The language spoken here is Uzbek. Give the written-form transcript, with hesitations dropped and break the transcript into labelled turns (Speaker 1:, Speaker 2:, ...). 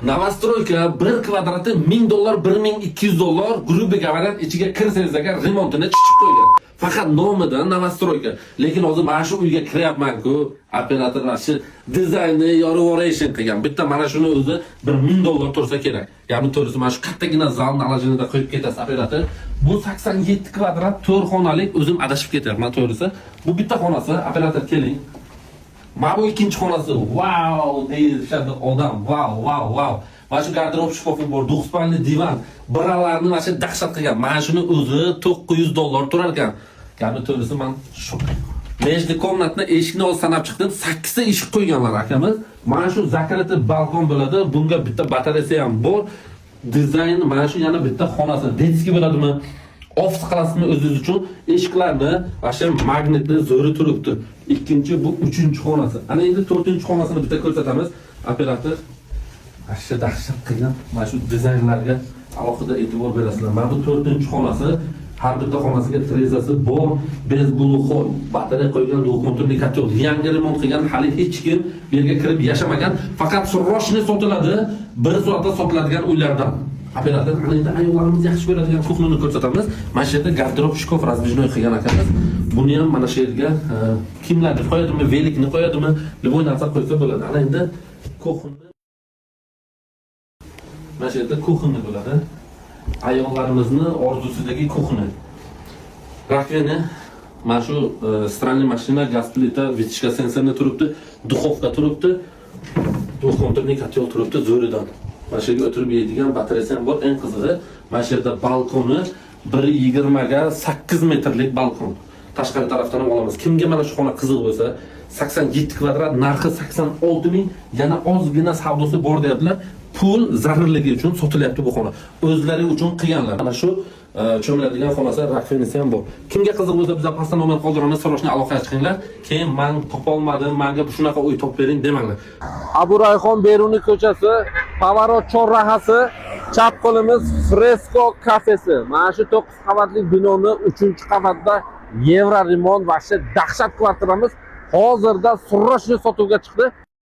Speaker 1: Новостройка bir kvadrati 1000 dollar, 1200 dollar, грубо говоря, ichiga kirsangiz agar, remontini chichib qo'ygan. Faqat nomida новостройка. Lekin hozir mana shu uyga kiryapman-ku, operator mana shu dizaynni yorib qilgan. Bitta mana shuni o'zi 1000 dollar tursa kerak. Ya'ni to'g'risi, mana shu kattagina zalni alajinida qo'yib ketasiz, operator. Bu 87 kvadrat, 4 xonalik, o'zim adashib ketyapman to'g'risi. Bu bitta xonasi, operator, keling. Mana bu ikkinchi xonasi. Vau deyishadi odam. Vau, vau, vau. Mana shu garderob shkafi bor, двухспальный divan. Biralarni mana shu dahshat qilgan. Mana shuni o'zi 900 dollar turar ekan. Gapni to'g'risi, man shok. Междукомнатный eshikni hozir sanab chiqdim. 8 ta eshik qo'yganlar akamiz. Mana shu закрытый balkon bo'ladi. Bunga bitta batareyasi ham bor. Dizayn, mana shu yana bitta xonasi. Детский bo'ladimi? Ofis qilasizmi o'zingiz uchun, eshiklarni mana shu magnitni zo'ri turibdi. Ikkinchi, bu uchinchi xonasi. Ana endi to'rtinchi xonasini bitta ko'rsatamiz. Operator, mana shu dahshat qilgan, mana shu dizaynlarga alohida e'tibor berasizlar. Mana bu to'rtinchi xonasi. Har bitta xonasiga derazasi bor, без глухой, batareya qo'ygan, двухконтурный котел, yangi remont qilgan, hali hech kim bu yerga kirib yashamagan, faqat срочный sotiladi, bir soatda sotiladigan uylardan. Operator, ana endi ayollarimiz yaxshi ko'radigan кухня ni ko'rsatamiz. Mana shu yerda garderob shkaf раздвижной qilgan akamiz. Buni ham mana shu yerga kiyimlarni qo'yadimi, велик ni qo'yadimi, любой narsa qo'ysa bo'ladi. Ana endi кухня, mana shu yerda кухня bo'ladi. Ayollarimizni orzusidagi кухня. Раковина, mana shu стиральный mashina, gaz plita, вытяжка сенсорный turibdi, духовка turibdi, двухконтурный котел turibdi zo'ridan. Mana shu yerga o'tirib yeydigan batareyasi ham bor. Eng qizig'i, mana shu yerda balkoni, 1,20 ga 8 metrlik balkon. Tashqari tarafdan ham olamiz. Kimga mana shu xona qiziq bo'lsa, 87 kvadrat, narxi 86 ming, yana ozgina savdosi bor deyaptilar. Pul zarurligi uchun sotilyapti bu xona. O'zlari uchun qilganlar. Mana shu cho'miladigan xonasi, раковина si ham bor. Kimga qiziq bo'lsa, biz pastda nomer qoldiramiz, срочный aloqaga chiqinglar. Keyin "Man topolmadim, menga shunaqa uy topib bering" demanglar. Abu Rayhon Beruniy ko'chasi, Поворот chorrahasi, chap qo'limiz Fresco kafesi. Mana shu 9 qavatli binoni 3-qavatda евро ремонт va shu dahshat kvartiramiz hozirda срочный sotuvga chiqdi.